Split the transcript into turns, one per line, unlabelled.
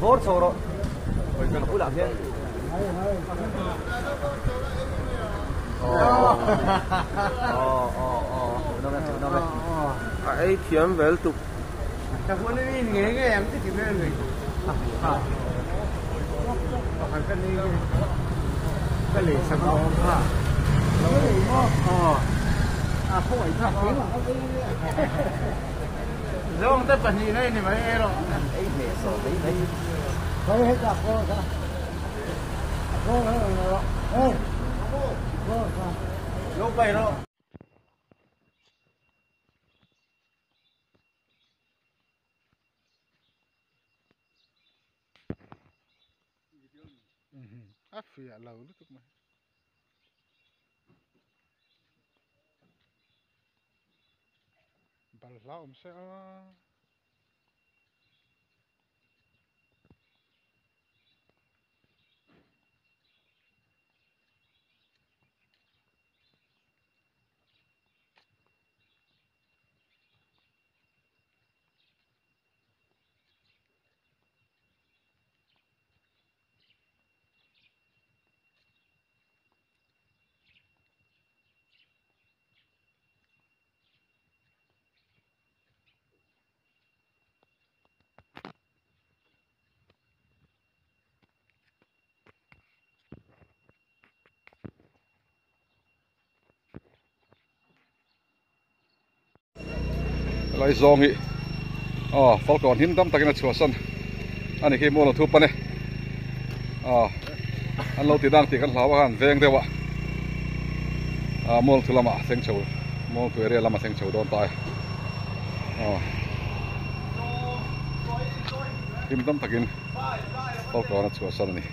Vawr chho rawh. A bulah hian.
A ei thiam vel tuk.
A fiah lo lutuk mai. Balhla awm se a. Helai zawng hi aw falkawn him tam takin a chhuahsan a ni khi mual a thup a ni aw an lo ti dang tih kan hlau a khan veng deuh a ah mual thu lamah a thleng chho mual thu area lamah a thleng chho dawn ta e aw him tam takin falkawn a chhuahsan a ni.